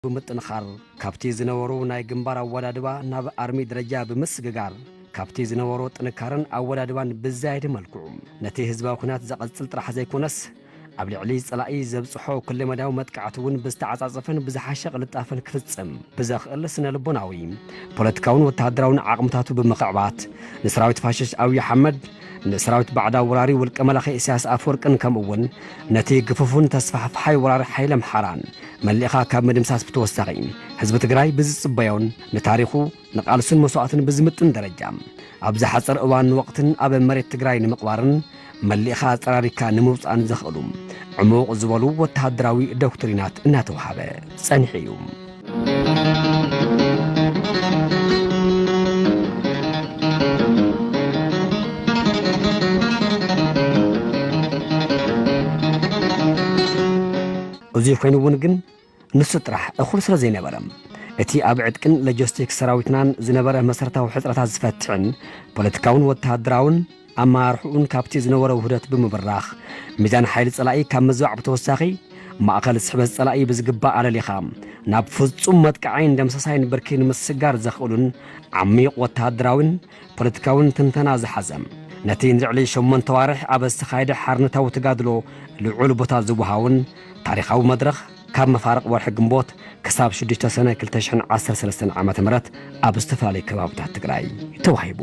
ብምጥንኻር፣ ካብቲ ዝነበሮ ናይ ግንባር ኣወዳድባ ናብ ኣርሚ ደረጃ ብምስግጋር፣ ካብቲ ዝነበሮ ጥንካረን ኣወዳድባን ብዝያደ መልክዑ፣ ነቲ ህዝባዊ ኲናት ዘቐጽል ጥራሕ ዘይኮነስ፣ ኣብ ልዕሊ ጸላኢ ዘብጽሖ ኩለመዳያዊ መጥቃዕቲ እውን ብዝተዓጻጸፈን ብዝሓሸ ቅልጣፈን ክፍጽም ብዘኽእል ስነ ልቦናዊ፣ ፖለቲካውን ወተሃደራውን ዓቕምታቱ ብምኽዕባት፣ ንሰራዊት ፋሽስት ኣብይ ኣሕመድ፣ ንሰራዊት ባዕዳዊ ወራሪ ውልቀ መላኺ ኢሳያስ ኣፈወርቅን ከምኡ እውን ነቲ ግፉፍን ተስፋሕፋሓይ ወራሪ ሓይሊ ኣምሓራን መሊእኻ ካብ ምድምሳስ ብተወሳኺ፣ ህዝቢ ትግራይ ብዝጽበዮን ንታሪኹ፣ ንቓልሱን መስዋእቱን ብዝምጥን ደረጃ፣ ኣብ ዝሓጸረ እዋንን ወቕትን ኣብ መሬት ትግራይ ንምቕባርን መሊእኻ ኣጸራሪግካ ንምውጻእን ዘኽእሉ ዕሙቕ ዝበሉ ወተሃደራዊ ዶክትሪናት እናተዋህበ ጸኒሑ እዩ። እዙይ ኮይኑ እውን ግን ንሱ ጥራሕ እኹል ስለ ዘይነበረ፣ እቲ ኣብ ዕጥቅን ሎጂስቲክስ ሰራዊትናን ዝነበረ መሰረታዊ ሕጽረታት ዝፈትሕን ፖለቲካውን ወተሃደራውን ኣመራርሕኡን ካብቲ ዝነበረ ውህደት ብምብራኽ፣ ሚዛን ሓይሊ ጸላኢ ካብ ምዝባዕ ብተወሳኺ፣ ማእከል ስሕበት ጸላኢ ብዝግባእ ኣለሊኻ፣ ናብ ፍጹም መጥቃዓይን ደምሳሳይን ብርኪ ንምስጋር ዘኽእሉን ዓሚቕ ወተሃደራዊን ፖለቲካውን ትንተና ዝሓዘ፣ ነቲ ንልዕሊ ሸሞንተ ኣዋርሕ ኣብ ዝተኻየደ ሓርነታዊ ተጋድሎ ልዑል ቦታ ዝወሃውን ታሪኻዊ መድረኽ፣ ካብ መፋርቕ ወርሒ ግንቦት ክሳብ ሽዱሽተ ሰነ ክልተ ሽሕን ዓሰርተ ሰለስተን ዓመተ ምህረት ኣብ ዝተፈላለዩ ከባብታት ትግራይ ተዋሂቡ።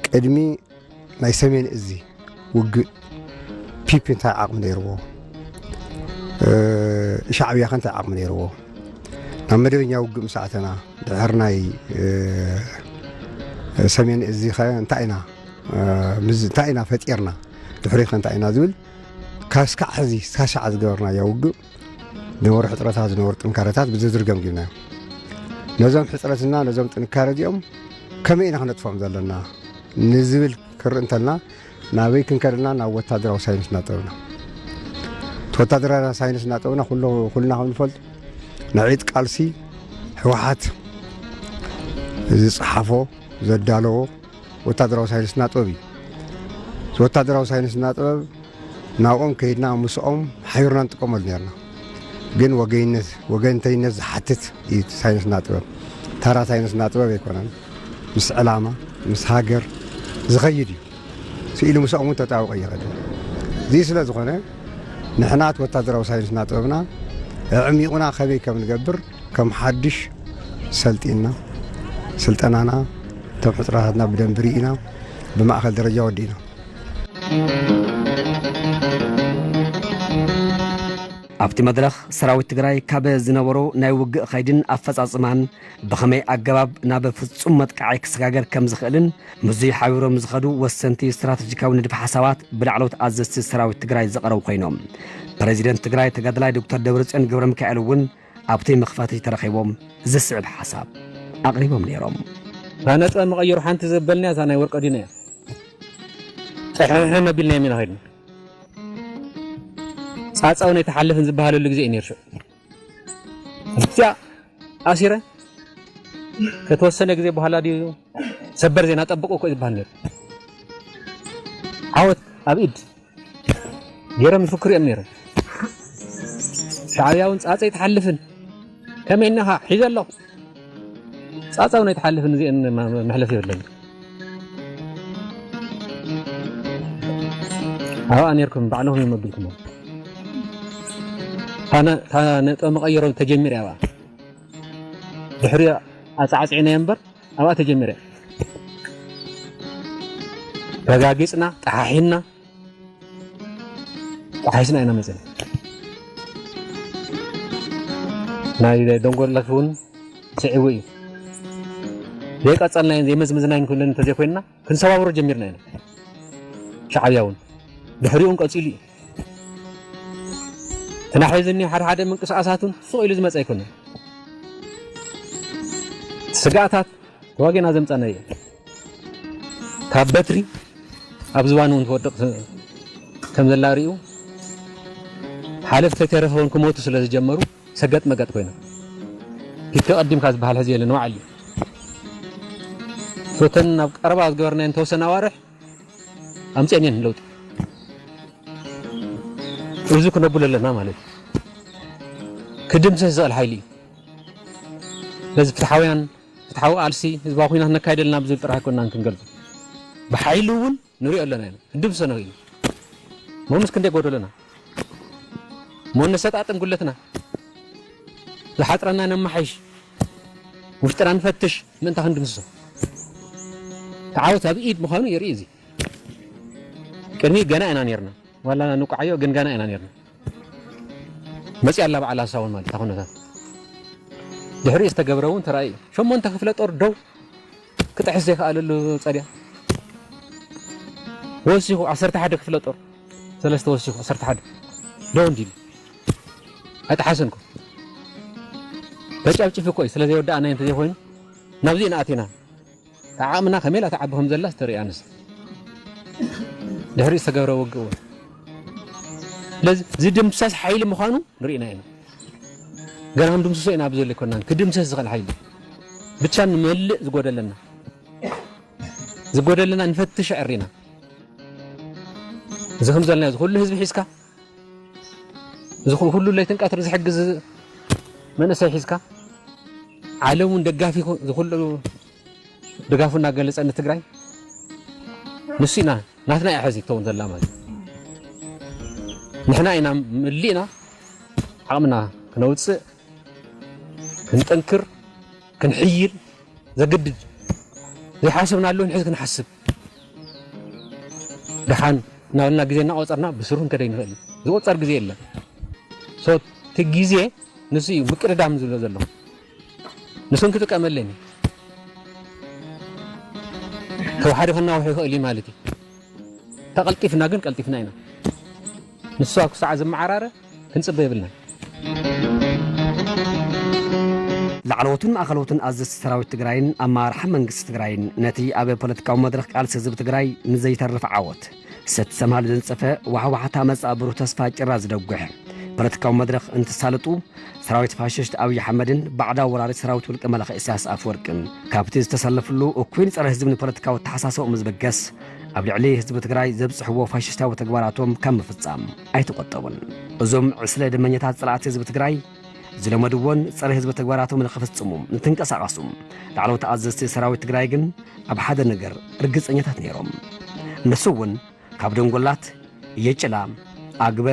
ቅድሚ ናይ ሰሜን እዚ ውግእ ፒፒ እንታይ ዓቕሚ ነይርዎ? እ፣ ሻዕብያ ከ እንታይ ዓቕሚ ነይርዎ? ናብ መደበኛ ውግእ ምስ ኣተና፣ ድሕሪ ናይ፣ እ፣ ሰሜን እዚ ኸ እንታይ ኢና፣ እ፣ ምስ፣ እንታይ ኢና ፈጢርና? ድሕሪ ኸ እንታይ ኢና ዝብል፣ ካብ እስካዕ ሕዚ፣ እስካዕ ሻዕ ዝገበርናዮ ውግእ፣ ዝነበሩ ሕጽረታት፣ ዝነበሩ ጥንካረታት ብዝርዝር ገምጊምናዮም። ነዞም ሕጽረትና፣ ነዞም ጥንካረ እዚኦም ከመይ ኢና ክነጥፍኦም ዘለና ንዝብል ክርኢ እንተልና፣ ናበይ ክንከድ ኣለና? ናብ ወታደራዊ ሳይንስ እናጠበብና። እቲ ወታደራዊ ሳይንስ እናጠበብና፣ ኩሉ፣ ኩልና ከም ንፈልጥ፣ ንዒት ቃልሲ ህወሓት ዝጸሓፎ፣ ዘዳለዎ፣ ወታደራዊ ሳይንስና ጥበብ እዩ። እዚ ወታደራዊ ሳይንስና ጥበብ ናብኦም ከይድና ምስኦም ሓቢርና ንጥቀመሉ ነርና። ግን ወገይነት፣ ወገንተይነት ዝሓትት እዩ እቲ ሳይንስና ጥበብ። ተራ ሳይንስና ጥበብ ኣይኮነን። ምስ ዕላማ፣ ምስ ሃገር ዝኸይድ እዩ። ስኢሉ ምስኦም እውን ተጣብቆ ይኸድን። እዚ ስለ ዝኾነ ንሕና እቲ ወታደራዊ ሳይንስና ጥበብና ኣዕሚቑና ከመይ ከም ንገብር ከም ሓድሽ ሰልጢንና፣ ስልጠናና፣ እቶም ሕጽረታትና ብደንቢ ርኢና፣ ብማእከል ደረጃ ወዲእና። ኣብቲ መድረኽ፣ ሰራዊት ትግራይ ካብ ዝነበሮ ናይ ውግእ ኸይድን ኣፈጻጽማን ብኸመይ ኣገባብ ናብ ፍጹም መጥቃዓይ ክሰጋገር ከም ዝኽእልን፣ ምስዙይ ሓቢሮም ዝኸዱ ወሰንቲ ስትራተጂካዊ ንድፈ ሓሳባት ብላዕለዎት ኣዘዝቲ ሰራዊት ትግራይ ዝቐረቡ ኮይኖም፣ ፕረዚደንት ትግራይ ተጋዳላይ ዶክተር ደብረጽዮን ገብረ ሚካኤል እውን ኣብቲ መኽፈቲ ተረኺቦም ዝስዕብ ሓሳብ ኣቕሪቦም ነይሮም። እታ ነጥበ መቐየሩ ሓንቲ ዘበልናያ እዛ ናይ ወርቀ ዲና እያ። ጥሕሕም ኣቢልናዮም ኢና ኸይድና። ጻጻውን ኣይተሓልፍን ዝበሃለሉ ግዜ እዩ ነይሩ። ሽዑ እዚኣ ኣሲረ ከተወሰነ ግዜ በኋላ ድዩ ሰበር ዜና ጠብቁ እኮ ዝበሃል ነይሩ። ዓወት ኣብ ኢድ ገይሮም ይፍክሩ እዮም ነይሮም። ሻዕብያ እውን ጻጸ ኣይትሓልፍን፣ ከመይ እነኻ ሒዘ ኣለኹ። ጻጻ እውን ኣይትሓልፍን፣ እዚአን መ-፣ መ-፣ መሕለፊ የብለን። ኣብኣ ነይርኩም ባዕልኹም እዮም ኣቢልኩሞ። እታ ነ-፣ እታ ነጥበ መቐየሮ ተጀሚራ እያ ኣብኣ። ድሕሪ ኣጻዕጺዕናዮ እምበር ኣብኣ ተጀሚራ እያ። ረጋጊጽና፣ ጠሓሒንና፣ ጠሓሒስና ኢና መጺና። ናይ ደንጎላት እውን ስዒቡ እዩ። ዘይቀጸልናዮን ዘይመዝመዝናዮን ኩለን እንተዘይኮይንና፣ ክንሰባብሮ ጀሚርና ኢና። ሻዕብያ እውን ድሕሪኡ እውን ቀጺሉ እዩ። እቲ ናሕዚ እኒኦ ሓደ ሓደ ምንቅስቃሳት እውን ስቕ ኢሉ ዝመጸ ኣይኮነን። ስግኣታት ተዋጊእና ዘምጻናዮ እዩ። ካብ በትሪ ኣብ ዝባን እውን ትወድቕ ከም ዘላ ርእዩ፣ ሓለፍቲ ተይተረፈ እውን ክሞቱ ስለ ዝጀመሩ ሰገጥ መገጥ ኮይና። ኪድ ተቐዲምካ ዝበሃል ሕዚ የለን፣ ንባዕሉ እዩ። እተን ናብ ቀረባ ዝገበርናየን ተወሰነ ኣዋርሕ ኣምፅአን እየን ለውጢ። እዚ ክነብሎ ኣለና ማለት እዩ። ክድምሰስ ዝኽእል ሓይሊ እዩ። ስለዚ ፍትሓውያን፣ ፍትሓዊ ቃልሲ፣ ህዝባዊ ኩናት ነካይድ ኣለና ብዝብል ጥራሕ ኣይኮንናን ክንገልጾ። ብሓይሊ እውን ንሪኦ ኣለና ኢና። ክንድምስሶ ንኽእል ኢና። ሞምስ ክንደይ ጎደሎና። ሞ ነሰጣጥም ጉለትና። ዝሓፅረና ነማሓይሽ። ውሽጥና ንፈትሽ፣ ምእንታ ክንድምስሶ። እቲ ዓወት ኣብ ኢድ ምዃኑ የርኢ እዚ። ቅድሚ ገና ኢና ነርና። ዋላ ንቋዓዮ ግን ገና ኢና ነርና። መፂኣ ኣላ በዓል ኣሳውን ማለት እታ ኩነታት። ድሕሪኡ ዝተገብረ እውን ተራእዩ እዩ። ሸሞንተ ክፍለ ጦር ደው ክጥሕስ ዘይከኣለሉ ፀድያ። ወሲኹ ዓሰርተ ሓደ ክፍለ ጦር፣ ሰለስተ ወሲኹ ዓሰርተ ሓደ ደው እንዲሉ። ኣይጠሓስን እኮ። ተጨፍጭፉ እኮ እዩ። ስለ ዘይወዳእናዮ እንተዘይኮይኑ ናብዚ ኢና ኣቲና። ዓቕምና ከመይ ኢላ ትዓቢ ከም ዘላ ዝተርእያ ንስ። ድሕሪኡ ዝተገብረ ውግእ እውን። ስለዚ ዝድምሰስ ሓይሊ ምዃኑ ንርኢና ኢና። ገና ክንድምስሶ ኢና ኣብዚ ዘሎ ኣይኮናን። ክድምሰስ ዝኽእል ሓይሊ። ብቻ ንመልእ ዝጎደለና። ዝጎደለና ንፈትሽ ኣዕሪና። እዚ ከም ዘለና እዚ ኩሉ ህዝቢ ሒዝካ፣ እዚ ኩ-፣ ኩሉ ለይትን ቀትሪ ዝሕግዝ መንእሰይ ሒዝካ፣ ዓለም እውን ደጋፊ ኩ-፣ እዚ ኩሉ ድጋፉ እናገለጸ ንትግራይ፣ ንሱ ኢና፣ ናትና እያ ሕዚ ትኸውን ዘላ ማለት እዩ። ንሕና ኢና መሊእና ዓቕምና ክነውጽእ፣ ክንጠንክር፣ ክንሕይል ዘግድድ። ዘይሓሰብናሉ ንሕዚ ክንሓስብ። ደሓን እናበልና ግዜ እናቆጸርና ብስሩ ክንከደ ይንኽእል እዩ። ዝቁጸር ግዜ የለን። ሶ፣ እቲ ግዜ ንሱ እዩ ምቅድዳም ዝብሎ ዘሎ። ንሱ ክንጥቀመለን እዩ። ተዋሓዲ ከናውሖ ይኽእል እዩ ማለት እዩ። ተቐልጢፍና ግን ቀልጢፍና ኢና። ንሱ ክሳዕ ዝመዓራረ ክንጽበ የብልናን። ላዕለዎትን ማእኸለዎትን ኣዘዝቲ ሰራዊት ትግራይን ኣመራርሓ መንግስቲ ትግራይን ነቲ ኣብ ፖለቲካዊ መድረኽ ቃልሲ ህዝቢ ትግራይ ንዘይተርፍ ዓወት ሰቲ ሰምሃር ዘንጸፈ ዋሕዋሕታ መጻኢ ብሩህ ተስፋ ጭራ ዝደጉሕ ፖለቲካዊ መድረኽ እንትሳልጡ፣ ሰራዊት ፋሽስት ኣብይ ኣሕመድን ባዕዳዊ ወራሪ ሰራዊት ውልቀ መላኺ ኢሳያስ ኣፈወርቅን ካብቲ ዝተሰለፍሉ እኩይን ጸረ ህዝብን ፖለቲካዊ ኣተሓሳስባኦም ዝብገስ ኣብ ልዕሊ ህዝቢ ትግራይ ዘብጽሕዎ ፋሽስታዊ ተግባራቶም ካብ ምፍጻም ኣይተቖጠቡን። እዞም ዕስለ ደመኛታት ጸላእቲ ህዝቢ ትግራይ ዝለመድዎን ጸረ ህዝቢ ተግባራቶም ንኽፍጽሙ ንትንቀሳቐሱ ላዕለዎት ኣዘዝቲ ሰራዊት ትግራይ ግን ኣብ ሓደ ነገር ርግጸኛታት ነይሮም። ንሱ እውን ካብ ደንጎላት፣ የጭላ፣ ኣግበ፣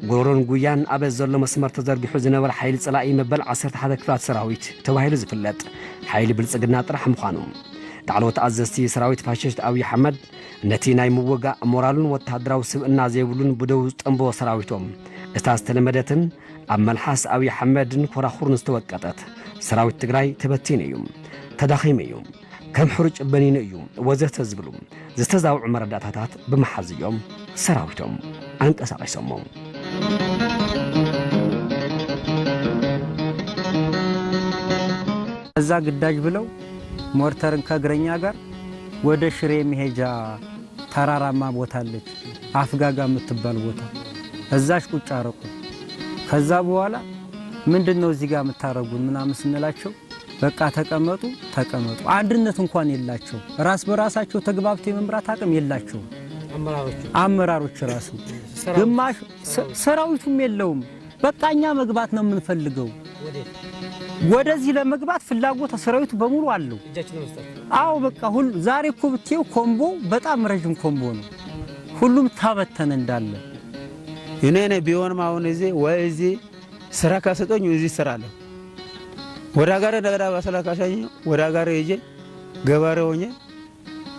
ጎሮሮን ጉያን ኣብ ዘሎ መስመር ተዘርጊሑ ዝነበረ ሓይሊ ጸላኢ መበል ዓሰርተ ሓደ ክፍላት ሰራዊት ተባሂሉ ዝፍለጥ ሓይሊ ብልጽግና ጥራሕ ምዃኑ ላዕለዎት ኣዘዝቲ ሰራዊት ፋሽስት ኣብይ ኣሕመድ ነቲ ናይ ምውጋእ ሞራሉን ወተሃደራዊ ስብእና ዘይብሉን ብደው ዝጠንቦ ሰራዊቶም እታ ዝተለመደትን ኣብ መልሓስ ኣብይ ኣሕመድን ኮራኹርን ዝተወቀጠት ሰራዊት ትግራይ ተበቲኑ እዩ፣ ተዳኺሙ እዩ፣ ከም ሕሩጭ በኒኑ እዩ ወዘተ ዝብሉ ዝተዛውዑ መረዳእታታት ብምሓዝ እዮም ሰራዊቶም ኣንቀሳቒሶሞ። እዛ ግዳጅ ብለው ሞርተርን ከእግረኛ ጋር ወደ ሽሬ መሄጃ ተራራማ ቦታ አለች፣ አፍጋጋ የምትባል ቦታ። እዛች ቁጭ አረጉን። ከዛ በኋላ «ምንድን ነው እዚህ ጋር የምታረጉን?» ምናምን ስንላቸው «በቃ ተቀመጡ፣ ተቀመጡ።» አንድነት እንኳን የላቸው። ራስ በራሳቸው ተግባብቶ የመምራት አቅም የላቸውም። አመራሮቹ። አመራሮች ራሱ ሰራዊቱ። ግማሽ ሰ-፣ ሰራዊቱ። ሰራዊቱም የለውም። «በቃ እኛ መግባት ነው የምንፈልገው።» ወዴት? ወደዚህ ለመግባት ፍላጎት ሰራዊቱ በሙሉ አለው። እጃችን ለመስጠት። አዎ፣ በቃ ሁሉ ዛሬ እኮ ብትየው ኮምቦ በጣም ረዥም ኮምቦ ነው። ሁሉም ታበተነ እንዳለ። እኔ ነኝ ቢሆንም አሁን እዚህ ወይ እዚህ ስራ ከሰጠኝ እዚህ እሰራለሁ። ወደ ሀገሬ እንደገና ባሰላካሻኝ ወደ ሀገሬ ሄጄ ገበሬ ሆኜ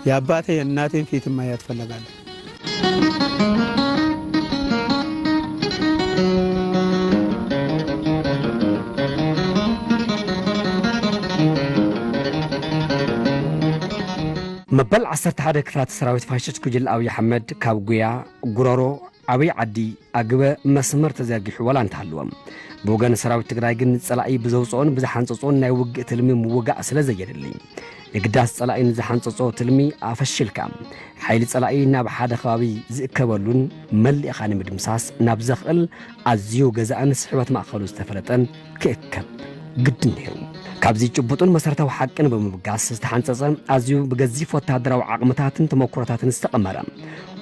የአባቴ የእናቴን ፊት ማየት እፈልጋለሁ። መበል ዓሰርተ ሓደ ክፍላት ሰራዊት ፋሽስት ጉጅለ ኣብይ ኣሕመድ ካብ ጉያ፣ ጉሮሮ፣ ዓብይ ዓዲ፣ ኣግበ መስመር ተዘርጊሑ ዋላ እንተሃለወ፣ ብወገን ሰራዊት ትግራይ ግን ጸላኢ ብዘውጽኦን ብዝሓንጸጾን ናይ ውግእ ትልሚ ምውጋእ ስለ ዘየድሊ፣ የግዳስ ጸላኢ ንዝሓንጸጾ ትልሚ ኣፈሽልካ፣ ሓይሊ ጸላኢ ናብ ሓደ ከባቢ ዝእከበሉን መሊእኻ ንምድምሳስ ናብ ዘኽእል ኣዝዩ ገዛእን ስሕበት ማእከሉ ዝተፈለጠን ክእከብ ግድን ነይሩ። ካብዚ ጭቡጥን መሰረታዊ ሓቅን ብምብጋስ ዝተሓንጸጸ፣ ኣዝዩ ብገዚፍ ወተሃደራዊ ዓቕምታትን ተመኩሮታትን ዝተቐመረ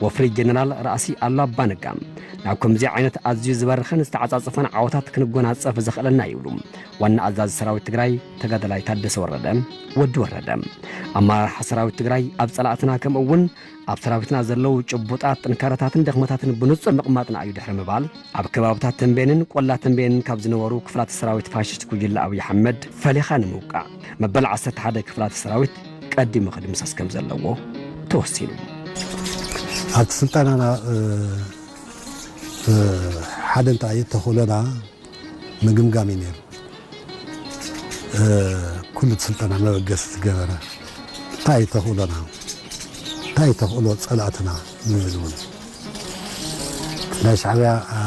ወፍሪ ጀነራል ራእሲ ኣሉላ ኣባነጋ፣ ናብ ከምዚ ዓይነት ኣዝዩ ዝበርኸን ዝተዓጻጸፈን ዓወታት ክንጎናጸፍ ዘኽእለና ይብሉ ዋና ኣዛዚ ሰራዊት ትግራይ ተጋዳላይ ታደሰ ወረደ፣ ወዲ ወረደ። ኣመራርሓ ሰራዊት ትግራይ ኣብ ጸላእትና፣ ከምኡ እውን ኣብ ሰራዊትና ዘለዉ ጭቡጣት ጥንካረታትን ድኽመታትን ብንጹር ምቕማጥና እዩ ድሕሪ ምባል፣ ኣብ ከባብታት ተንቤንን ቆላ ተንቤንን ካብ ዝነበሩ ክፍላተ ሰራዊት ፋሽስት ጉጅለ ኣብይ ኣሕመድ ፈሊኻ ንምውቃዕ፣ መበል ዓሰርተ ሓደ ክፍላተ ሰራዊት ቀዲሙ ክድምሰስ ከም ዘለዎ ተወሲኑ። ኣብቲ ስልጠናና፣ እ፣ እ፣ ሓደ እንታይ እዩ ተኽእሎና ምግምጋም እዩ ነይሩ። እ፣ ኩሉ እቲ ስልጠና መበገሲ ዝገበረ እንታይ እዩ ተኽእሎና፣ እንታይ እዩ ተኽእሎ ጸላእትና ንብል እውን። ናይ ሻዕብያ፣ አ፣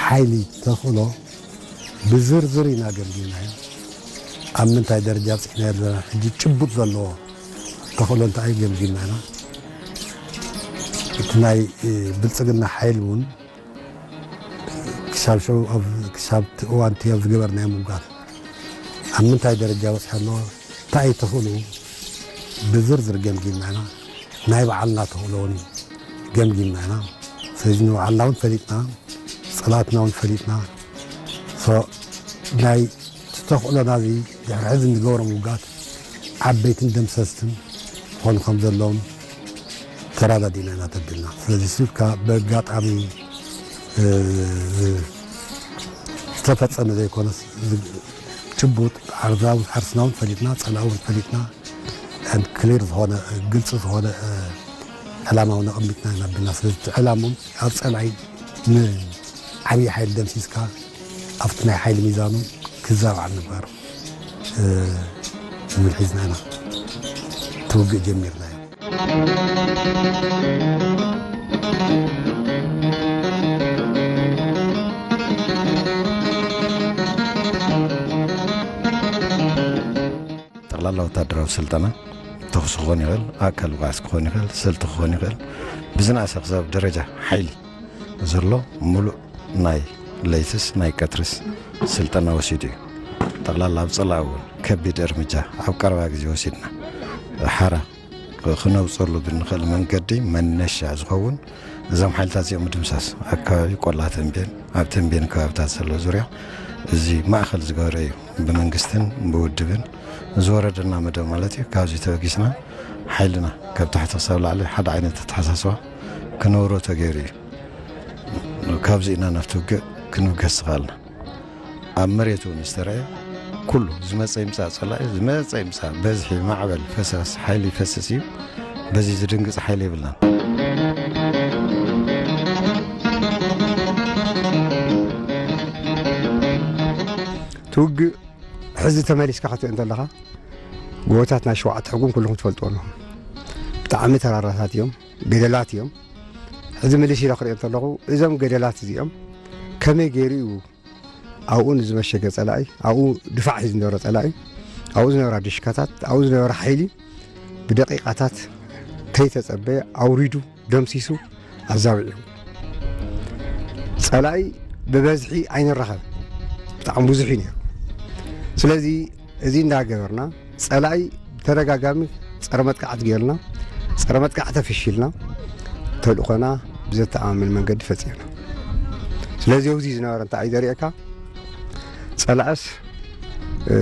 ሓይሊ ተኽእሎ ብዝርዝር ኢና ገምጊምናዮ። ኣብ ምንታይ ደረጃ ኣብፂሕና ዘለና፣ ሕጂ ጭቡጥ ዘለዎ ተኽእሎ እንታይ እዩ ገምጊምና ኢና። እቲ ናይ፣ እ፣ ብልጽግና ሓይሊ እውን ክሳብ ሽዑ ኣብ፣ ክሳብ እቲ እዋን እቲ ኣብ ዝገበርናዮ ምጉታት ኣብ ምንታይ ደረጃ በፂሑ ኣሎ፣ እንታይ እዩ ተኽእሎ ብዝርዝር ገምጊምና ኢና። ናይ ባዕልና ተኽእሎ እውን ገምጊምና ኢና። ስለዚ ንባዕልና እውን ፈሊጥና፣ ጸላእትና እውን ፈሊጥና። ሶ፣ ናይ እቲ ተኽእሎና እዚ ድሕሪ ሕዚ እንገብሮም ውጋት ዓበይትን ደምሰስትን ክኾኑ ከም ዘለዎም ተረዳዲእና ኢና ተቢልና። ስለዚ ስልካ በጋጣሚ፣ እ፣ ዝተፈጸመ ዘይኮነስ፣ ዝ-፣ ጭቡጥ ዓርዛ-፣ ዓርስና እውን ፈሊጥና፣ ጸላኢ እውን ፈሊጥና፣ and clear ዝኾነ፣ ግልፂ ዝኾነ፣ እ፣ ዕላማ እውን ኣቐሚጥና ኢና ኣቢልና። ስለዚ እቲ ዕላማ እውን ኣብ ጸላኢ ንዓብዪ ሓይሊ ደምሲስካ ኣብቲ ናይ ሓይሊ ሚዛኑ ክዛባዕ ምግባር፣ እ፣ ዝብል ሒዝና ኢና እቲ ውግእ ጀሚርናዮ። ጠቕላላ ወታደራዊ ስልጠና ተኹሲ ክኾን ይኽእል፣ ኣካል ብቕዓት ክኾን ይኽእል፣ ስልቲ ክኾን ይኽእል። ብዝነኣሰ ክሳብ ደረጃ ሓይሊ ዘሎ ሙሉእ ናይ ለይትስ ናይ ቀትርስ ስልጠና ወሲዱ እዩ። ጠቕላላ ኣብ ጸላኢ እውን ከቢድ እርምጃ ኣብ ቀረባ ግዜ ወሲድና፣ ሓራ ክነውጸሉ ብንኽእል መንገዲ መነሻ ዝኸውን እዞም ሓይልታት እዚኦም ምድምሳስ፣ ኣብ ከባቢ ቆላ ተንቤን፣ ኣብ ተንቤን ከባብታት ዘሎ ዙርያ፣ እዚ ማእኸል ዝገበረ እዩ። ብመንግስትን ብውድብን ዝወረደና መደብ ማለት እዩ። ካብዚ ተበጊስና፣ ሓይልና ካብ ታሕቲ ክሳብ ላዕሊ ሓደ ዓይነት ኣተሓሳስባ ክነብሮ ተገይሩ እዩ። ካብዚ ኢና ናብቲ ውግእ ክንብገስ ዝኸኣልና። ኣብ መሬት እውን ዝተረኣየ ኩሉ ዝመፀ ይምፃእ፣ ፀላኢ ዝመፀ ይምፃእ፣ በዝሒ፣ ማዕበል፣ ፈሳስ ሓይሊ ይፈስስ እዩ። በዚ ዝድንግፅ ሓይሊ የብልናን። እቲ ውግእ ሕዚ ተመሊስካ ክትርኢ እንተለኻ፣ ጎቦታት ናይ ሸውዓተ ሕጉም ኩልኹም ትፈልጥዎ ኣለኹም። ብጣዕሚ ተራራታት እዮም፣ ገደላት እዮም። ሕዚ ምልስ ኢለ ክሪኦ እንተለኹ፣ እዞም ገደላት እዚኦም ከመይ ገይሩ እዩ ኣብኡ ንዝመሸገ ጸላኢ፣ ኣብኡ ድፋዕ ሒዙ ዝነበረ ጸላኢ፣ ኣብኡ ዝነበራ ድሽካታት፣ ኣብኡ ዝነበረ ሓይሊ ብደቂቓታት ከይተጸበየ ኣውሪዱ፣ ደምሲሱ፣ ኣዛዊዑ። ጸላኢ ብበዝሒ ኣይንራኸብ፣ ብጣዕሚ ብዙሕ እዩ ነይሩ። ስለዚ እዚ እንዳገበርና ጸላኢ ብተደጋጋሚ ጸረ መጥቃዕቲ ገይርና፣ ጸረ መጥቃዕቲ ኣፈሺልና፣ ተልእኾና ብዘተኣማምን መንገዲ ፈጺምና። ስለዚ ኣብዚ ዝነበረ እንታይ እዩ ዘርእየካ? ጸላእስ፣ እ፣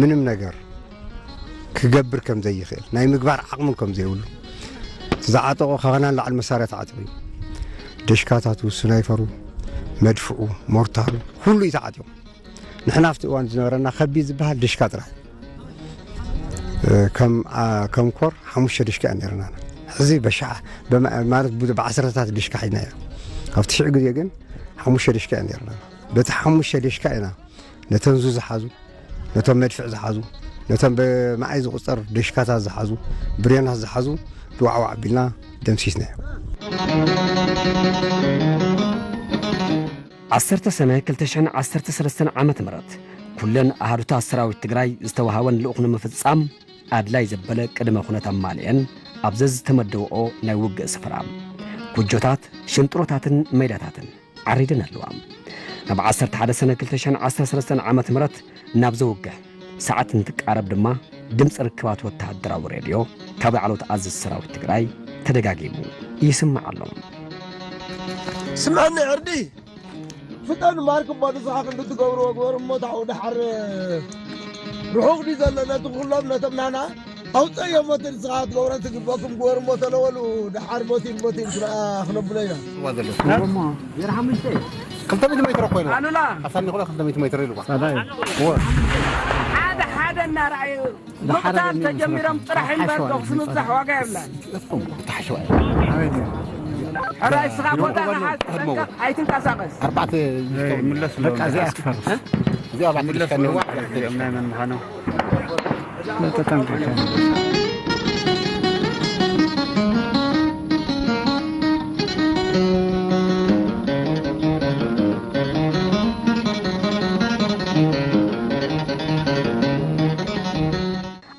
ምንም ነገር ክገብር ከም ዘይኽእል፣ ናይ ምግባር ዓቕሚ ከም ዘይብሉ፣ ዝዓጠቖ ካብ ናን ላዕሊ መሳርያ ተዓጢቑ እዩ። ደሽካታቱ፣ ስናይፈሩ፣ መድፍዑ፣ ሞርታሩ፣ ኩሉ እዩ ተዓጢቑ። ንሕና ኣብቲ እዋን ዝነበረና ከቢድ ዝበሃል ድሽካ ጥራሕ። እ፣ ከም፣ ኣ፣ ከም ኮር ሓሙሽተ ድሽካ እያ ነይርና። ሕዚ በሻ-፣ በማ-፣ ማለት ብ-፣ ብዓሰርተታት ድሽካ ሒዝና እያ። ኣብቲ ሽዑ ግዜ ግን ሓሙሽተ ድሽካ እያ ነይርና። በቲ ሓሙሽተ ድሽካ ኢና ነተን ዙ ዝሓዙ፣ ነቶም መድፍዕ ዝሓዙ፣ ነቶም ብመዓይ ዝቑጸር ድሽካታት ዝሓዙ፣ ብሬናት ዝሓዙ፣ ድዋዕዋዕ ኣቢልና ደምሲስናዮ። ዓሰርተ ሰነ ክልተ ሽሕን ዓሰርተ ሰለስተን ዓመተ ምህረት፣ ኩለን ኣሃዱታት ሰራዊት ትግራይ ዝተዋሃበን ልኡኽ ንምፍጻም ኣድላይ ዘበለ ቅድመ ኩነት ኣማሊአን፣ ኣብ ዘዝተመደብኦ ናይ ውግእ ስፍራ፣ ጎጆታት፣ ሽንጥሮታትን ሜዳታትን ዓሪደን ኣለዋ። ናብ ዓሰርተ ሓደ ሰነ ክልተ ሽሕን ዓሰርተ ሰለስተን ዓመተ ምህረት ናብ ዘውግሕ ሰዓት እንትቃረብ ድማ፣ ድምፂ ርክባት ወተሃደራዊ ሬድዮ ካብ ላዕለዎት ኣዘዝቲ ሰራዊት ትግራይ ተደጋጊሙ ይስማዕ ኣሎ። ስምዐኒ ዕርዲ፣ ፍጠን ማርክ እባ ንስኻ ክንዲ ትገብርዎ ግበር እሞ፣ ታው ደሓር ርሑቕ ድዩ ዘሎ? ነቲ ኩሎም ነቶም ናና ኣውፀዮ እሞ፣ እቲ ንስኻ ክትገብሮ ትግበኩም ግበር እሞ፣ ተለወሉ ደሓር ሞቲን ሞቲን ስራ ክነብሎ ኢና። ክልተ ሚእቲ ሜትሮ ኮይኑ ኣሉላ ኣሳኒ ክሎ ክልተ ሚእቲ ሜትሮ ኢሉ ሓደ ሓደ እናረኣዩ ምቕታል ተጀሚሮም ጥራሕ እምበር ተኹሲ ምብዛሕ ዋጋ የብላን። ሕራይ ስኻ ቦታ ንሓዝ፣ ጠንቀቕ፣ ኣይትንቀሳቐስ። ኣርባዕተ ይምለስ ኣሎ። በቃ እዚኣ ትፈርስ። እዚኣ ኣርባዕተ ይምለስ ኣሎ። ናይ መን ምዃኑ ተጠንቀቕ።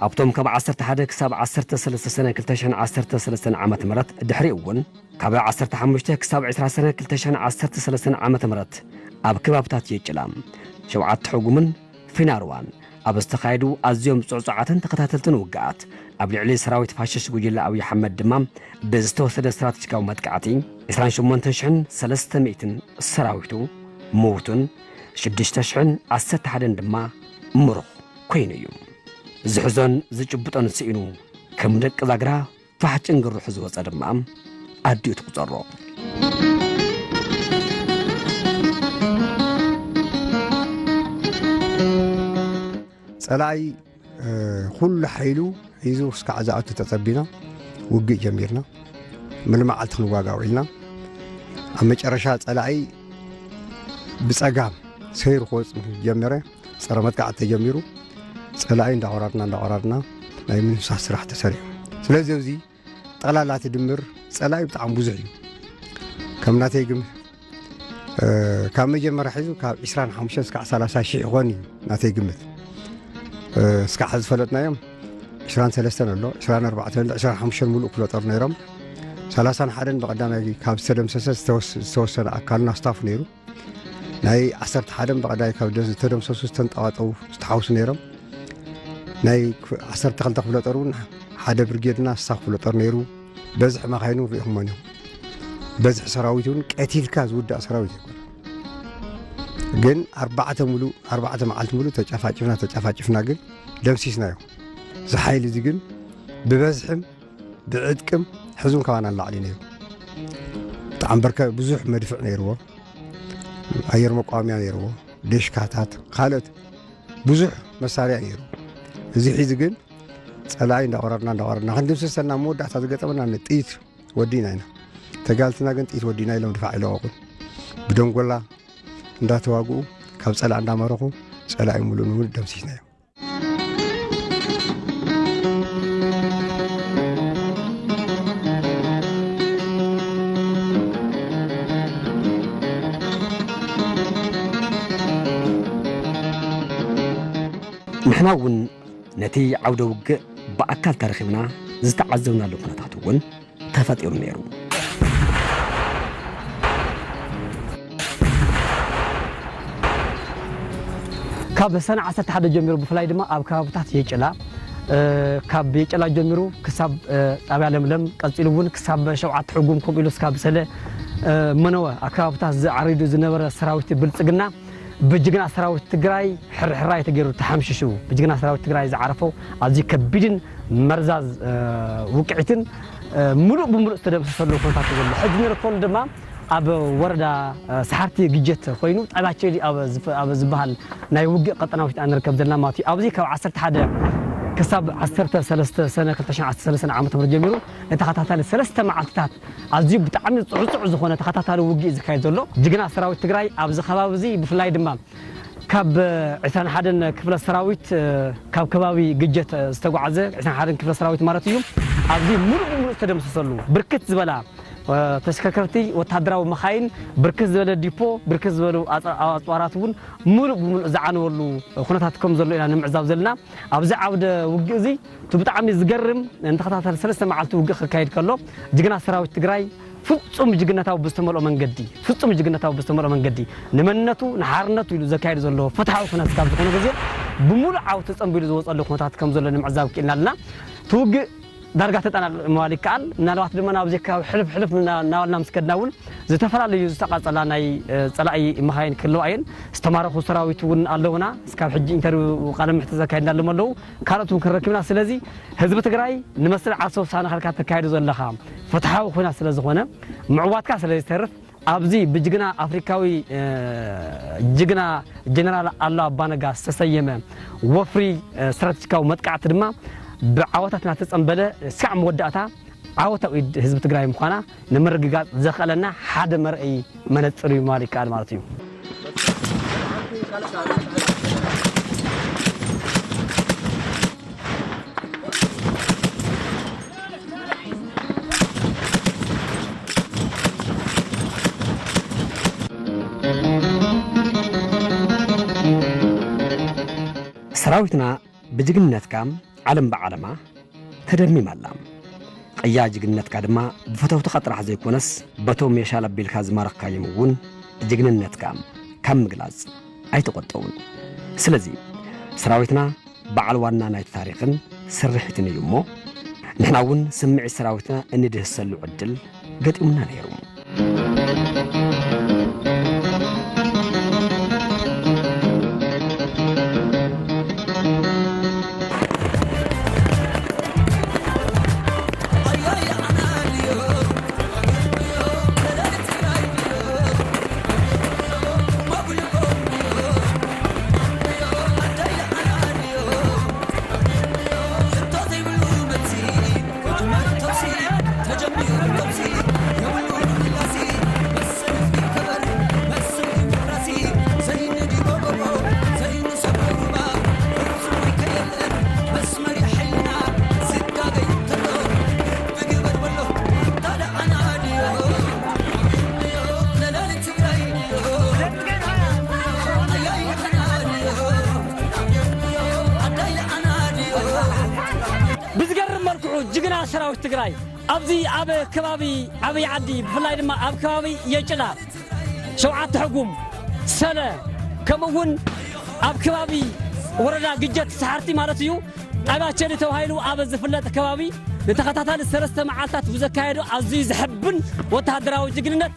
ኣብቶም ካብ ዓሰርተ ሓደ ክሳብ ዓሰርተ ሰለስተ ሰነ ክልተ ሽሕን ዓሰርተ ሰለስተን ዓመተ ምህረት ድሕሪኡ እውን ካብ ዓሰርተ ሓሙሽተ ክሳብ ዕስራ ሰነ ክልተ ሽሕን ዓሰርተ ሰለስተን ዓመተ ምህረት ኣብ ከባብታት የጭላ፣ ሸውዓተ ሕጉምን ፊናርዋን ኣብ ዝተኻየዱ ኣዝዮም ጽዑጻዓትን ተኸታተልትን ውግኣት ኣብ ልዕሊ ሰራዊት ፋሽስት ጉጅለ ኣብይ ኣሕመድ ድማ ብዝተወሰደ ስትራተጂካዊ መጥቃዕቲ ዕስራን ሸሞንተን ሽሕን ሰለስተ ሚእትን ሰራዊቱ ምዉቱን ሽዱሽተ ሽሕን ዓሰርተ ሓደን ድማ ምሩኽ ኮይኑ እዩ። ዝሕዞን ዝጭብጦን ስኢኑ ከም ደቂ ዛግራ ፋሕ ጭንግርሑ ዝወፀ ድማ ኣዲኡ ትቑፀሮ። ጸላኢ ኩሉ ሓይሉ ሒዙ እስካዕ ዝኣቱ ተጸቢና ውግእ ጀሚርና። ምሉእ መዓልቲ ክንዋጋእ ውዒልና። ኣብ መጨረሻ ጸላኢ ብጸጋም ሰይሩ ክወጽእ ምስ ጀመረ ጸረ መጥቃዕቲ ተጀሚሩ። ጸላኢ እንዳቆራርና እንዳቆራርና ናይ ምንሳስ ስራሕ ተሰሪሑ። ስለዚ ኣብዚ ጠቕላላ እቲ ድምር ጸላኢ ብጣዕሚ ብዙሕ እዩ። ከም ናተይ ግምት ካብ መጀመርያ ሒዙ ካብ ዕስራን ሓሙሽተን እስካዕ ሰላሳ ሺሕ ይኾን እዩ ናተይ ግምት። እስካዕ ዝፈለጥናዮም ዕስራን ሰለስተን ኣሎ፣ ዕስራን ኣርባዕተን ኣሎ፣ ዕስራን ሓሙሽተን ሙሉእ ክፍለጦር ነይሮም። ሰላሳን ሓደን ብቐዳማይ ካብ ዝተደምሰሰ ዝተወሰነ ኣካልና ስታፍ ነይሩ። ናይ ዓሰርተ ሓደን ብቐዳይ ካብ ዝተደምሰሱ ዝተንጠባጠቡ ዝተሓውሱ ነይሮም። ናይ ዓሰርተ ክልተ ክፍለጦር እውን ሓደ ብርጌድና ስታፍ ክፍለጦር ነይሩ። በዝሒ መኻይኑ ሪኢኹሞን ኢኹም። በዝሒ ሰራዊት እውን ቀቲልካ ዝውዳእ ሰራዊት ኣይኮነን። ግን ኣርባዕተ ሙሉእ ኣርባዕተ መዓልቲ ሙሉእ ተጨፋጭፍና ተጨፋጭፍና ግን ደምሲስናዮ። እዚ ሓይሊ እዚ ግን ብበዝሕም ብዕጥቅም ሕዙም ካባና ንላዕሊ ነይሩ። ብጣዕሚ በርከ ብዙሕ መድፍዕ ነይርዎ። ኣየር መቋወምያ ነይርዎ። ደሽካታት ካልኦት ብዙሕ መሳርያ ነይሩ። እዚ ሒዚ ግን ጸላኢ እንዳቆረርና እንዳቆረርና ክንድምስስ ተና መወዳእታ ዝገጠመና ጥይት ወዲና ኢና። ተጋልትና ግን ጥይት ወዲና ኢሎም ድፋዕ ኣይለቀቁን። ብደንጎላ እንዳተዋግኡ ካብ ጸላኢ እንዳመረኹ ጸላኢ ሙሉእ ንሙሉእ ደምሲስናዮ። ንሕና እውን ነቲ ዓውደ ውግእ ብኣካል ተረኺብና ዝተዓዘብናሉ ኩነታት እውን ተፈጢሩ ነይሩ። ካብ ሰነ ዓሰርተ ሓደ ጀሚሩ ብፍላይ ድማ ኣብ ከባብታት የጭላ ካብ የጭላ ጀሚሩ ክሳብ ጣብያ ለምለም ቀፂሉ እውን ክሳብ ሸውዓተ ሕጉም ከምኡ ኢሉ እስካብ ሰለ መነወ ኣብ ከባብታት ዝዓሪዱ ዝነበረ ሰራዊት ብልፅግና ብጅግና ሰራዊት ትግራይ ሕርሕራይ ተገይሩ ተሓምሽሹ። ብጅግና ሰራዊት ትግራይ ዝዓረፈው ኣዝዩ ከቢድን መርዛዝ ውቅዒትን ሙሉእ ብሙሉእ ዝተደምሰሰሉ ኩነታት ዘሎ። ሕጂ ንርከሉ ድማ ኣብ ወረዳ ሰሓርቲ ግጀት ኮይኑ ጣብያ ቸሊ ኣብ ዝበሃል ናይ ውግእ ቀጠናዊት ንርከብ ዘለና ማለት እዩ። ኣብዚ ካብ ዓሰርተ ሓደ ክሳብ ዓሰርተ ሰለስተ ሰነ ክልተ ሽሕን ዓሰርተ ሰለስተን ዓመተ ምህረት ጀሚሩ ንተኸታታሊ ሰለስተ መዓልትታት ኣዝዩ ብጣዕሚ ፅዕፁዕ ዝኾነ ተኸታታሊ ውግእ እዩ ዝካየድ ዘሎ። ጅግና ሰራዊት ትግራይ ኣብዚ ከባቢ እዚ ብፍላይ ድማ ካብ ዕስራን ሓደን ክፍለ ሰራዊት ካብ ከባቢ ግጀት ዝተጓዓዘ ዕስራን ሓደን ክፍለ ሰራዊት ማለት እዩ ኣብዚ ሙሉእ ብሙሉእ ዝተደምሰሰሉ ብርክት ዝበላ ተሽከርከርቲ ወታደራዊ መኻይን ብርክት ዝበለ ዲፖ ብርክት ዝበሉ ኣፅዋራት እውን ሙሉእ ብሙሉእ ዝዓነወሉ ኩነታት ከም ዘሎ ኢና ንምዕዛብ ዘለና። ኣብዚ ዓውደ ውግእ እዚ እቲ ብጣዕሚ ዝገርም ንተኸታታሊ ሰለስተ መዓልቲ ውግእ ክካየድ ከሎ ጅግና ሰራዊት ትግራይ ፍጹም ጅግነታዊ ብዝተመልኦ መንገዲ ፍጹም ጅግነታዊ ብዝተመልኦ መንገዲ ንመንነቱ ንሓርነቱ ኢሉ ዘካየዱ ዘሎ ፍትሓዊ ኩነት ካብ ዝኾነ ግዜ ብምሉእ ዓወት ተጸንቢሉ ዝወጸሉ ኩነታት ከም ዘሎ ንምዕዛብ ክኢልና ኣለና። እቲ ውግእ ዳርጋ ተጠናቒቑ ምባል ይከኣል። ምናልባት ድማ ናብዚ ከባቢ ሕልፍ ሕልፍ እና- እናበልና ምስ ከድና እውን ዝተፈላለዩ ዝተቓጸላ ናይ እ፣ ጸላኢ መኻይን ክህልዋ እየን። ዝተማረኹ ሰራዊት እውን ኣለውና። እስካብ ሕጂ ኢንተርቪው ቃለ ምሕትት ዘካየድናሎም ኣለዉ። ካልኦት እውን ክንረክብና። ስለዚ ህዝቢ ትግራይ ንመስል ዓርሰ ውሳነ ከልካ ተካይዶ ዘለኻ ፍትሓዊ ኩናት ስለ ዝኾነ ምዕዋትካ ስለ ዝተርፍ ኣብዚ ብጅግና ኣፍሪካዊ እ፣ ጅግና ጀነራል ኣሉላ ኣባነጋ ዝተሰየመ ወፍሪ እ፣ ስትራቴጂካዊ መጥቃዕቲ ድማ ብዓወታት እናተጸንበለ እስካዕ መወዳእታ ዓወታዊ ኢድ ህዝቢ ትግራይ ምዃና ንምርግጋጽ ዘኽእለና ሓደ መርአይ መነጽር እዩ ምባል ይከኣል ማለት እዩ። ሰራዊትና ብጅግንነትካ ዓለም ብዓለማ ተደሚማ ኣላ። ቅያ ጅግንነትካ ድማ ብፈተውትኻ ጥራሕ ዘይኮነስ በቶም የሻል ኣቢልካ ዝማረኽካዮም እውን ጅግንነትካ ካብ ምግላጽ ኣይተቖጠቡን። ስለዚ ሰራዊትና በዓል ዋና ናይቲ ታሪኽን ስርሒትን እዩ እሞ ንሕና እውን ስምዒት ሰራዊትና እንድህሰሉ ዕድል ገጢሙና ነይሩ። ብዝገርም መልክዑ ጅግና ሰራዊት ትግራይ ኣብዚ ኣብ ከባቢ ዓብይ ዓዲ ብፍላይ ድማ ኣብ ከባቢ የጭላ ሸውዓተ ሕጉም ሰለ ከምኡ እውን ኣብ ከባቢ ወረዳ ግጀት ሰሓርቲ ማለት እዩ ጣብያ ቸሊ ተባሂሉ ኣብ ዝፍለጥ ከባቢ ንተኸታታሊ ሰለስተ መዓልታት ብዘካየዶ ኣዝዩ ዘሕብን ወተሃደራዊ ጅግንነት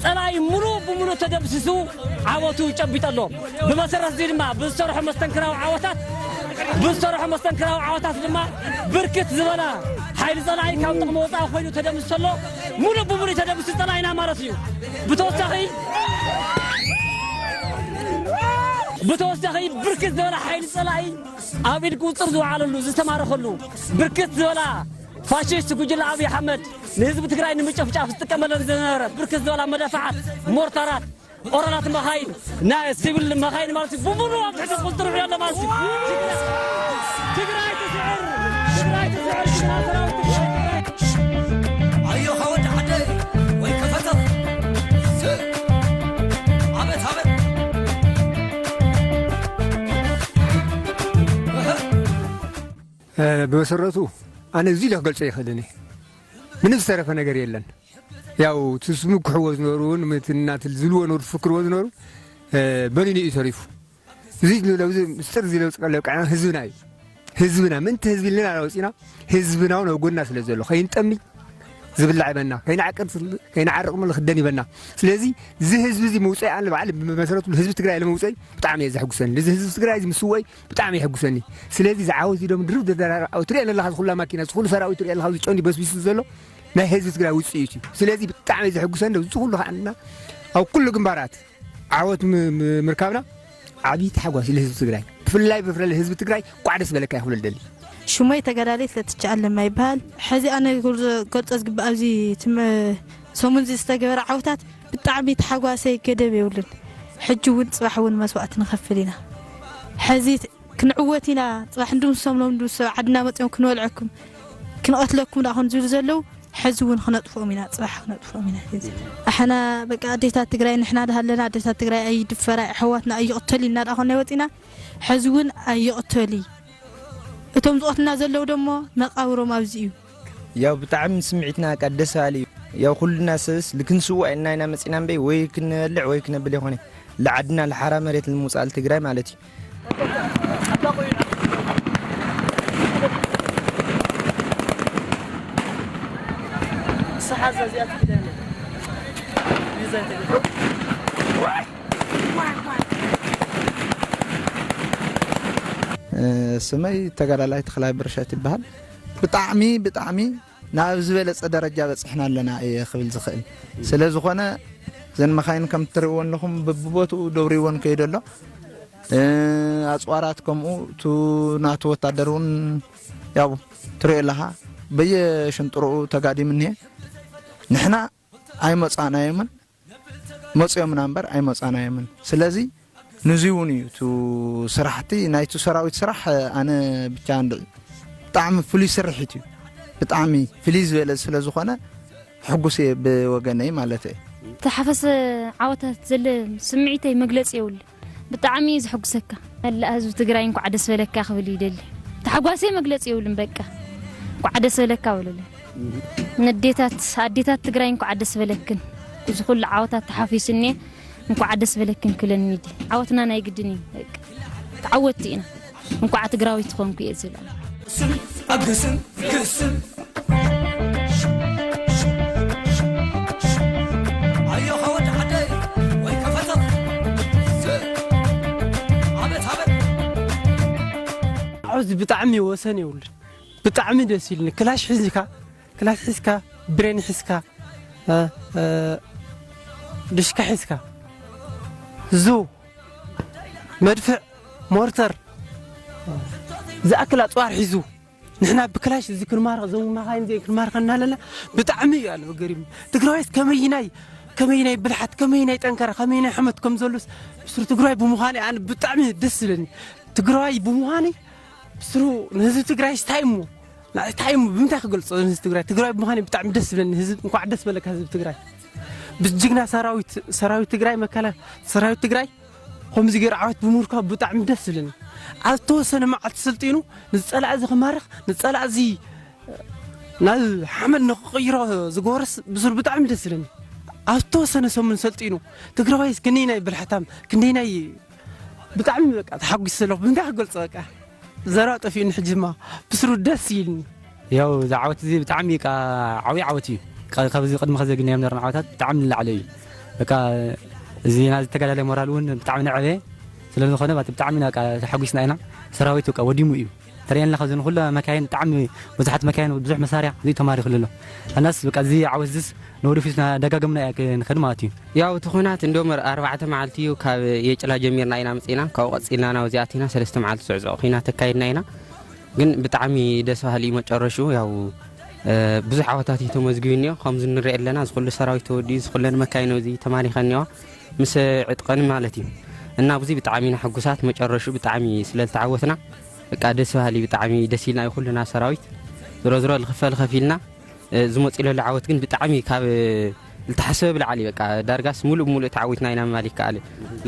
ጸላኢ ሙሉእ ብሙሉእ ተደምሲሱ ዓወቱ ጨቢጡ ኣሎ። ብመሰረት እዚ ድማ ብዝሰርሖ መስተንክራዊ ዓወታት ብዝሰርሖ መስተንክራዊ ዓወታት ድማ ብርክት ዝበላ ሓይሊ ጸላኢ ካብ ጥቕሚ ወፃኢ ኮይኑ ተደምሲሱ ኣሎ። ሙሉእ ብሙሉእ ተደምሲሱ ጸላኢና ማለት እዩ። ብተወሳኺ ብተወሳኺ ብርክት ዝበላ ሓይሊ ጸላኢ ኣብ ኢድ ቁፅር ዝወዓለሉ ዝተማረኸሉ ብርክት ዝበላ ፋሽስት ጉጅለ ኣብይ ኣሕመድ ንህዝቢ ትግራይ ንምጭፍጫፍ ዝጥቀመለን ዝነበረ ብርክት ዝበላ መዳፍዓት፣ ሞርታራት፣ ኦራላት መኻይን፣ ናይ ሲቪል መኻይን ማለት እዩ። ብምሉእ ኣብ ትሕቲ ቁፅር ውዒሉ ኣሎ ማለት እዩ። ትግራይ ትስዕር! ትግራይ ትስዕር! ጅግና ሰራዊት ትግራይ! ኣዮኻ ወዲ ዓደይ ወይ ከፈተኽ! ኣበት ኣበት! ብመሰረቱ ኣነ እዚ ኢለ ክገልጾ ይኽእልን እየ። ምንም ዝተረፈ ነገር የለን። ያው ትስምክሕዎ ዝነበሩ እውን ምትናትል ዝልዎ ነበሩ ትፍክርዎ ዝነበሩ በኒኑ እዩ ተሪፉ። እዚ ለውዚ ምስጢር እዚ ለውዚ ቀለብ ቃና ህዝብና እዩ። ህዝብና ምንቲ ህዝቢ ኢልና ኣላወፂና ህዝብና እውን ኣብ ጎና ስለ ዘሎ ከይንጠሚ ዝብላዕ ይበና ከይንዓቅር ከይንዓርቅ ሞ ክደን ይበና። ስለዚ እዚ ህዝቢ እዚ ምውፀይ ኣነ ባዕሊ ብመሰረቱ ህዝቢ ትግራይ ለመውፀይ ብጣዕሚ እየ ዘሕጉሰኒ። እዚ ህዝቢ ትግራይ እዚ ምስወይ ብጣዕሚ የሐጉሰኒ። ስለዚ ዝዓወት እዚ ደሞ ድርብ ደርዳራ ዓወት ትሪኦ ኣለኻ። ዝኩላ ማኪና ዝኩሉ ሰራዊት ትሪኦ ኣለኻ። ዝጨንዲ በስቢሱ ዘሎ ናይ ህዝቢ ትግራይ ውፅኢት እዩ። ስለዚ ብጣዕሚ ዘሕጉሰኒ እዚ ኩሉ ከዓና ኣብ ኩሉ ግንባራት ዓወት ም- ም- ምርካብና ዓብዪ ተሓጓስ እዩ ለህዝቢ ትግራይ። ብፍላይ ብፍላይ ህዝቢ ትግራይ ቋዕ ደስ በለካ ይኽብሎ ደሊ። ሽሞይ ተጋዳሊት ለትቻ ኣለማ ይበሃል። ሕዚ ኣነ ክገልጾ ዝግባእ ኣብዚ ትም- ሰሙን እዚ ዝተገበረ ዓውታት ብጣዕሚ ተሓጓሰይ ገደብ የብሉን። ሕጂ እውን ጽባሕ እውን መስዋእቲ ንኸፍል ኢና። ሕዚ ክንዕወት ኢና። ጽባሕ እንድምሶም ሎም እንድምሶ ዓድና መጺኦም ክንበልዐኩም ክንቐትለኩም ደኣ ኾን ዝብሉ ዘለዉ ሕዚ እውን ክነጥፍኦም ኢና። ጽባሕ ክነጥፍኦም ኢና። ሕዚ ኣሕና በቃ ኣዴታት ትግራይ ንሕና ደሃለና ኣዴታት ትግራይ ኣይድፈራ ኣሕዋትና ኣይቕተል ኢልና ደኣ ኾን ናይ ወጺና ሕዚ እውን ኣይቕተል እዩ። እቶም ዝቐትልና ዘለዉ ደሞ መቃብሮም ኣብዚ እዩ። ያው ብጣዕሚ ስምዒትና በቃ ደስ በሃሊ እዩ። ያው ኩልና ሰብስ ልክንስዋእ ኢልና ኢና መጺና እምበይ ወይ ክንበልዕ ወይ ክነብል ይኾነ። ለዓድና ለሓራ መሬት ንምውጻእ ትግራይ ማለት እዩ። ስመይ ተጋዳላይ ተኽላይ ብርሸት ይበሃል። ብጣዕሚ ብጣዕሚ ናብ ዝበለጸ ደረጃ በጺሕና ኣለና እየ ክብል ዝኽእል። ስለ ዝኾነ እዘን መኻይን ከም እትርእይዎ ኣለኹም በብቦትኡ ደብሪዎን ከይዱ ኣሎ። ኣጽዋራት ከምኡ፣ እቲ ናቱ ወታደር እውን ያው ትርእዮ ኣለኻ፣ በየሽንጥሮኡ ተጋዲሙ እኒሀ። ንሕና ኣይመጻእናዮምን፣ መጺኦምና እምበር ኣይመጻእናዮምን። ስለዚ ንዚ እውን እዩ እቲ ስራሕቲ ናይቲ ሰራዊት ስራሕ። ኣነ ብቻ እንድዒ ብጣዕሚ ፍሉይ ስርሒት እዩ። ብጣዕሚ ፍልይ ዝበለ ስለ ዝኾነ ሕጉስ እየ ብወገነይ ማለት እየ። ተሓፈሰ ዓወታት ዘለ ስምዒተይ መግለጺ የብሉ። ብጣዕሚ እዩ ዘሐጉሰካ። መላእ ህዝቢ ትግራይ እንኳዕ ደስ በለካ ክብል ይደሊ። ተሓጓሰይ መግለጺ የብሉን። በቃ እንኳዕ ደስ በለካ በሉለይ። ንዴታት ኣዴታት ትግራይ እንኳዕ ደስ በለክን። እዚ ኩሉ ዓወታት ተሓፊሱኒ እንኳዕ ደስ በለክን ክብለኒ ይደሊ። ዓወትና ናይ ግድን እዩ። በቃ ተዓወትቲ ኢና። እንኳዕ ትግራዊት ትኾንኩ እየ ዝብል። ግስም ኣብ ግስም ግስም ኣዮ ኸወድ ዓደይ ወይ ከፈተት ዓመት ዓመት ዓወት ብጣዕሚ ወሰን የብሉን። ብጣዕሚ ደስ ኢልኒ። ክላሽ ሒዝካ፣ ክላሽ ሒዝካ፣ ብሬን ሒዝካ፣ እ፣ እ፣ ድሽካ ሒዝካ፣ ዙ፣ መድፍዕ፣ ሞርተር ዝኣክል ኣፅዋር ሒዙ ንሕና ብክላሽ እዚ ክንማርኽ፣ እዞም መኻይን እዚአን ክንማርከና ኣለና። ብጣዕሚ እዩ ኣነ ገሪሙ። ትግራዋይስ ከመይናይ፣ ከመይናይ ብልሓት፣ ከመይናይ ጠንከረ፣ ከመይናይ ሕመት ከም ዘሉስ ብስሩ ትግራዋይ ብምዃነይ ኣነ ብጣዕሚ ደስ ዝብለኒ። ትግራዋይ ብምዃነይ ብስሩ ንህዝቢ ትግራይስ እንታይ እሞ፣ ንዓይ እንታይ እሞ ብምንታይ ክገልጾ ንህዝቢ ትግራይ? ትግራዋይ ብምዃነይ ብጣዕሚ ደስ ዝብለኒ። ህዝቢ እንኳዕ ደስ በለካ ህዝቢ ትግራይ። ብጅግና ሰራዊት፣ ሰራዊት ትግራይ፣ መከላ-፣ ሰራዊት ትግራይ ከምዚ ገይሩ ዓወት ብምርካቡ ብጣዕሚ ደስ ዝብለኒ። ኣብ ዝተወሰነ መዓልቲ ሰልጢኑ ንዝጸላእ እዚ ክማርኽ፣ ንዝጸላእ እዚ ናብ ሓመድ ንኽቕይሮ ዝገበረስ ብሱር ብጣዕሚ ደስ ዝብለኒ። ኣብ ዝተወሰነ ሰሙን ሰልጢኑ ትግራዋይስ ክንደይናይ ብልሓታም፣ ክንደይናይ ብጣዕሚ በቃ ተሓጒሰ ዘለኹ። ብምንታይ ክገልጾ በቃ ዘረባ ጠፊኡኒ ሕጂ ድማ ብስሩ ደስ ኢልኒ። ያው እዚ ዓወት እዚ ብጣዕሚ በቃ ዓብዪ ዓወት እዩ። ቃ-፣ ካብዚ ቅድሚ ከዚ ግን ናይ ነርና ዓወታት ብጣዕሚ ንላዕሊ እዩ። በቃ እዚ ናዚ ተጋዳላይ ሞራል እውን ብጣዕሚ ነዕበ ስለ ዝኾነ ባት-፣ ብጣዕሚ ኢና በቃ ተሓጒስና ኢና። ሰራዊት በቃ ወዲሙ እዩ። ተርእየና ካብዚ ንኩሉ መካይን ብጣዕሚ ብዙሓት መካይን ብዙሕ መሳርያ እዚ ተማሪኹ ኣሎ። ኣናስ በቃ እዚ ዓወት ዝስ ንወደፊት እናደጋገምና እያ ክንኸድ ማለት እዩ። ያው እቲ ኹናት እንደውም ኣርባዕተ መዓልቲ እዩ ካብ የጭላ ጀሚርና ኢና መፂና። ካብኡ ቀፂልና ናብዚ ኣቲና ሰለስተ መዓልቲ ዝዕዝዖ ኹናት ተካይድና ኢና። ግን ብጣዕሚ ደስ በሃሊ እዩ መጨረሽኡ። ያው፣ እ፣ ብዙሕ ዓወታት እዩ ተመዝጊቡ እኒኦ። ከምዚ ንሪኦ ኣለና፣ እዚ ኩሉ ሰራዊት ተወዲኡ፣ እዚ ኩለን መካይን እዚ ተማሪኸን እኒኦ ምስ ዕጥቐን ማለት እዩ። እና ኣብዚ ብጣዕሚ ኢና ሕጉሳት፣ መጨረሽኡ ብጣዕሚ ስለ ዝተዓወትና፣ በቃ ደስ በሃሊ፣ ብጣዕሚ ደስ ኢልና እዩ ኩልና ሰራዊት። ዝሮ ዝሮ ልኽፈል ከፊልና፣ እ፣ ዝመፅእ ዘሎ ዓወት ግን ብጣዕሚ ካብ ዝተሓሰበ ብላዕሊ፣ በቃ ዳርጋስ ሙሉእ ብሙሉእ ተዓዊትና ኢና ምባል ይከኣል።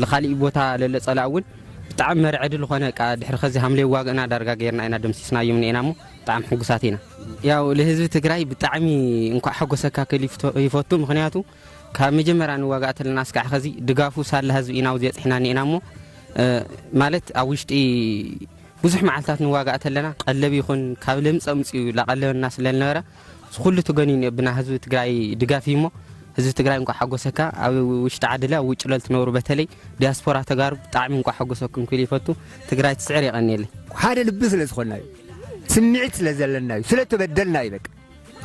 ልኻሊእ ቦታ ለለ ፀላእ እውን ብጣዕሚ መርዐዲ ዝኾነ፣ በቃ ድሕሪ ከዚ ሃምለ ይዋግእና ዳርጋ ገይርና ኢና ደምሲስናዮም እኒኤና እሞ ብጣዕሚ ሕጉሳት ኢና። ያው ልህዝቢ ትግራይ ብጣዕሚ እንኳዕ ሓጎሰካ ክብል ይፍቶ-፣ ይፈቱ። ምኽንያቱ ካብ መጀመርያ ንዋጋእ ተለና እስካዕ ከዚ ድጋፉ ሳላ ህዝቢ ኢና ኣብዚ የፅሕና እኒኤና እሞ፣ እ፣ ማለት ኣብ ውሽጢ ብዙሕ መዓልታት ንዋጋእ ተለና ቀለብ ይኹን ካብ ለምፀ ምፅኡ ላቐለበና ስለ ዝነበረ፣ እዚ ኩሉ ተገኒኑ ብና ህዝቢ ትግራይ ድጋፍ እዩ እሞ፣ ህዝቢ ትግራይ እንኳዕ ሓጎሰካ። ኣብ ውሽጢ ዓዲ ለ፣ ኣብ ውጭ ለል ትነብሩ በተለይ ዲያስፖራ ተጋሩ ብጣዕሚ እንኳዕ ሓጎሰኩም ክብል ይፈቱ። ትግራይ ትስዕር። የቐንየለይ። ሓደ ልቢ ስለ ዝኾንና እዩ። ስምዒት ስለ ዘለና እዩ። ስለ ተበደልና እዩ። በቃ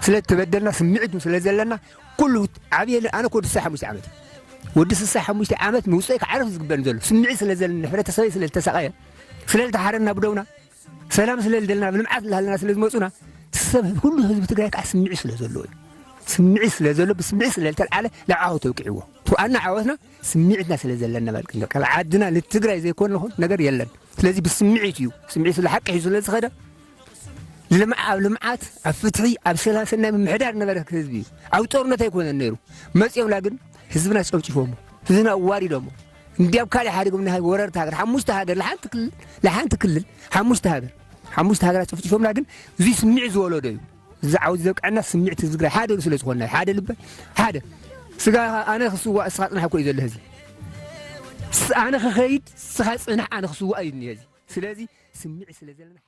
ስለ ተበደልና ስምዒት ስለ ዘለና ኩሉ ዓብየ ለ-፣ ኣነ እኮ ወዲ ስሳ ሓሙሽተ ዓመት እዩ። ወዲ ስሳ ሓሙሽተ ዓመት ንውፀይ ክዓርፍ ዝግበን ዘሎ ስምዒት ስለ ዘለና፣ ሕብረተሰበይ ስለ ዝተሳቐየ፣ ስለ ዝተሓረና ብደውና፣ ሰላም ስለ ዝደልና፣ ብልምዓት እናሃለና ስለ ዝመፁና፣ ሰብ፣ ኩሉ ህዝቢ ትግራይ ከዓ ስምዒት ስለ ዘለዎ እዩ። ስምዒት ስለ ዘሎ፣ ብስምዒት ስለ ዝተልዓለ፣ ንዓኹ ተውቂዕዎ። ትውኣና ዓወትና ስምዒትና ስለ ዘለና፣ በቃ፣ በቃ፣ ዓድና ንትግራይ ዘይኮነ ይኹን ነገር የለን። ስለዚ ብስምዒት እዩ። ስምዒት ስለ ሓቂ ሒዙ ስለ ዝኸደ፣ ልምዓ-፣ ኣብ ልምዓት፣ ኣብ ፍትሒ፣ ኣብ ሰላም ሰናይ ምምሕዳር ነበረ ህዝቢ እዩ። ኣብ ጦርነት ኣይኮነን ነይሩ። መፂኦምና ግን ህዝብና ጨፍጭፎሞ፣ ህዝብና ኣዋሪዶሞ። እንዲያብ ካልእ ሓዲጎም ናይ ወረርቲ ሃገር፣ ሓሙሽተ ሃገር፣ ለሓንቲ ክልል፣ ለሓንቲ ክልል፣ ሓሙሽተ ሃገር፣ ሓሙሽተ ሃገራት ጨፍጭፎምና ግን እዙይ ስምዒት ዝወለዶ እዩ። እዚ ዓውዲ ዘብቅዐና ስምዒት ህዝቢ ትግራይ ሓደ ስለ ዝኾንና ሓደ ልበ ሓደ ስጋ ኣነ ክስዋእ እስኻ ፅናሕ እኮ እዩ ዘሎ ህዝቢ ኣነ ክኸይድ እስኻ ፅናሕ ኣነ ክስዋእ እዩ እኒሀ ስለዚ ስምዒት ስለ ዘለና